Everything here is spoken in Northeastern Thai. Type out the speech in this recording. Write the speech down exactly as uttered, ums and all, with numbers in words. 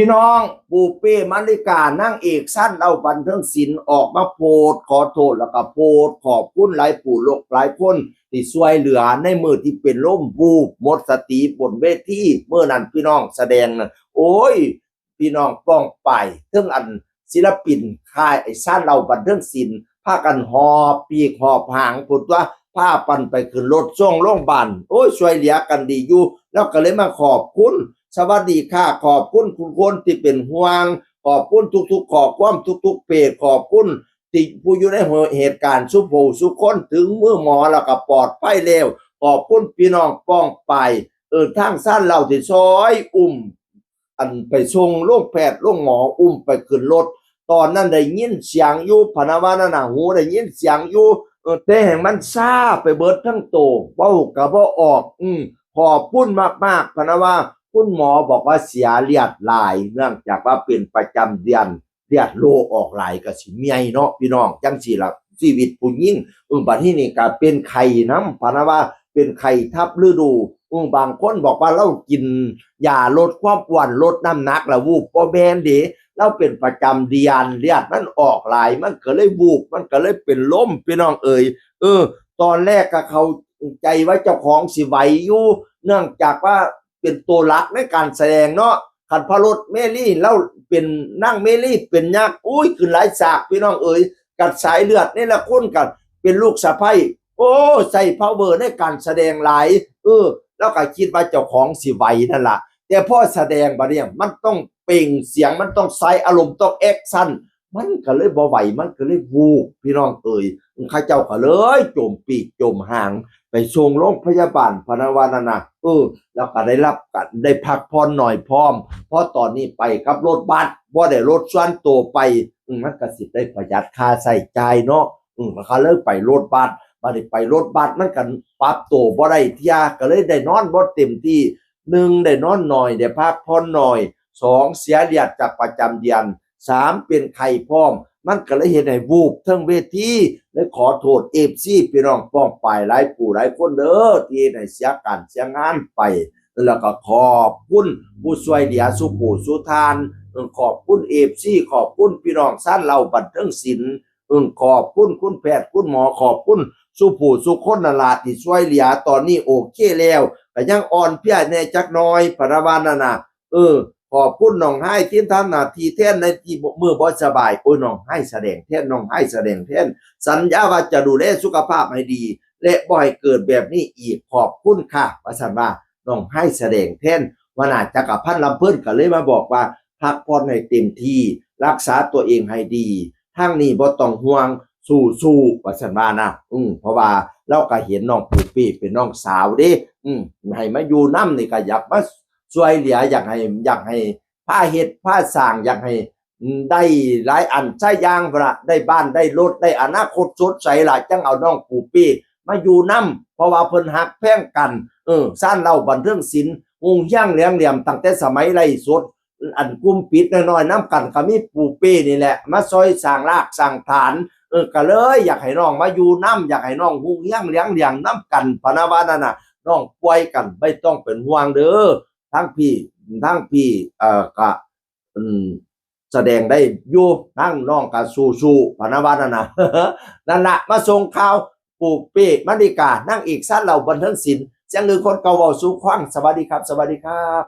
พี่น้อง ปูเป้มาริกานางเอกซานเหล้าบันเทิงศิลป์ออกมาโพสต์ขอโทษ แล้วก็โพสต์ขอบคุณหลายผู้หลายคนที่ช่วยเหลือในมื้อที่เป็นลมวูบหมดสติบนเวทีมื้อนั้นพี่น้องแสดงนะ โอ้ย พี่น้องป้องไปเทิงอันศิลปินค่ายไอ้ซานเหล้าบันเทิงศิลป์พากันหอบปีกหอบหางพุ้นตั๊ว พากันไปขึ้นรถส่งโรงบาล โอ้ย ช่วยเหลือกันดีอยู่ แล้วก็เลยมาขอบคุณ สวัสดีค่ะ ขอบคุณทุกคนที่เป็นห่วง ขอบคุณทุกๆข้อความ ทุกๆเพจ ขอบคุณที่ผู้อยู่ในเหตุการณ์สุผู้สุคน ถึงมือหมอแล้วก็ปลอดภัยแล้ว ขอบคุณพี่น้องป้องไป เออ ทางซานเหล้าที่ช่วยอุ้ม อันไปส่งโรงแพทย์โรงหมอ อุ้มไปขึ้นรถ ตอนนั้นได้ยินเสียงอยู่ พะนะว่านั่นน่ะ หูได้ยินเสียงอยู่ เออ แต่แฮ่งมันซาไปเบิดทั้งโต เว้าก็บ่ออก อืม ขอบคุณมากๆ พะนะว่า คุณหมอบอกว่าเสียเลือดหลาย เนื่องจากว่าเป็นประจำเดือน เลือดโลออกหลายก็สิเมื่อยเนาะพี่น้อง จั่งซี้ล่ะชีวิตผู้หญิง เออ บัดนี้นี่ก็เป็นไข้นำ พะนะว่าเป็นไข้ทับฤดู เออ บางคนบอกว่าลาวกินยาลดความอ้วน ลดน้ำหนักแล้ววูบ บ่แม่นเด้ ลาวเป็นประจำเดือน เลือดมันออกหลาย มันก็เลยวูบ มันก็เลยเป็นลม พี่น้องเอ๋ย เออ ตอนแรกก็เข้าใจว่าเจ้าของสิไหวอยู่ เนื่องจากว่าเป็นตัวหลักในการแสดงเนาะ คันพอรถเมลี่ ลาวเป็นนางเมลี่ เป็นยักษ์ อุ้ย ขึ้นหลายฉาก พี่น้องเอ๋ย กัดสายเลือดนี่ละคนกัดเป็นลูกสะใภ้ โอ้ ใช้ power ในการแสดงหลาย เออ ลาวก็คิดว่าเจ้าของสิไหวนั่นล่ะ แต่พอแสดงบัดนี้มันต้องเปล่งเสียง มันต้องใช้อารมณ์ ต้อง action มันก็เลยบ่ไหว มันก็เลยวูบ พี่น้องเอ๋ย เขาเจ้าก็เลยจมปีกจมหาง ไปส่งโรงพยาบาล พะนะว่านั่นน่ะ เออ แล้วก็ได้รับการได้พักผ่อนหน่อยพร้อม เพราะตอนนี้ไปกับรถบัส บ่ได้รถส่วนตัวไป อืม มันก็สิได้ประหยัดค่าใช้จ่ายเนาะ อืม มันก็เลยไปรถบัส บัดนี้ไปรถบัสมันก็ปรับตัวบ่ได้เทื่อ ก็เลยได้นอนบ่เต็มที่ หนึ่ง ได้นอนหน่อย ได้พักผ่อนหน่อย สอง เสียเลือดจากประจำเดือน สาม เป็นไข้พร้อม มันก็เลยเฮ็ดให้วูบเทิงเวที เลยขอโทษ เอฟซี พี่น้องป้องปายหลายผู้หลายคนเด้อ ที่เฮ็ดให้เสียการเสียงานไป แล้วก็ขอบคุณผู้ช่วยเหลือสุผู้สุท่าน เออ ขอบคุณ เอฟซี ขอบคุณพี่น้องซานเหล้าบันเทิงศิลป์ เออ ขอบคุณคุณแพทย์คุณหมอ ขอบคุณสุผู้สุคนนั่นล่ะที่ช่วยเหลือ ตอนนี้โอเคแล้ว ก็ยังอ่อนเพลียแหน่จักหน่อย พะนะว่านั่นน่ะ เออ ขอบคุณน้องไฮที่ทำหน้าที่แทนในที่มื้อบ่สบาย โอ้ย น้องไฮแสดงแทน น้องไฮแสดงแทน สัญญาว่าจะดูแลสุขภาพให้ดี และบ่ให้เกิดแบบนี้อีก ขอบคุณค่ะ ว่าซั่นว่า น้องไฮแสดงแทน หัวหน้าจักรพันธ์ลำเพลินก็เลยมาบอกว่า พักผ่อนให้เต็มที่ รักษาตัวเองให้ดี ทางนี้บ่ต้องห่วง สู้ๆ ว่าซั่นว่านะ อืม เพราะว่าลาวก็เห็นน้องปูเป้เป็นน้องสาวเด้ อืม ให้มาอยู่นำนี่ก็อยากมาช่วยเหลือ อยากให้ อยากให้พาเฮ็ดพาสร้าง อยากให้ อืม ได้หลายอันซะอย่างพุ้นล่ะ ได้บ้านได้รถ ได้อนาคตสดใสล่ะ จั่งเอาน้องปูเป้มาอยู่นำ เพราะว่าเพิ่นฮักแพงกัน เออ ซานเหล้าบันเทิงศิลป์ ฮุ่งเฮืองแหลงเหลี่ยม ตั้งแต่สมัยไลฟ์สด อันกลุ่มปิดน้อยๆนำกันก็มีปูเป้นี่แหละ มาซ่อยสร้างรากสร้างฐาน เออ ก็เลยอยากให้น้องมาอยู่นำ อยากให้น้องฮุ่งเฮืองแหลงเหลี่ยมนำกัน พะนะว่านั่นน่ะ น้องป่วยกัน บ่ต้องเป็นห่วงเด้อ ทั้งพี่ ทั้งพี่ เอ่อ ก็ อืม แสดงได้อยู่ ทั้งน้องก็สู้ๆ พะนะว่านั่นน่ะ นั่นล่ะ มาส่งข่าวปูเป้มาริกานางเอกซานเหล้าบันเทิงศิลป์ เสียงลือคนเก่าเว้าสู่ฟัง สวัสดีครับ สวัสดีครับ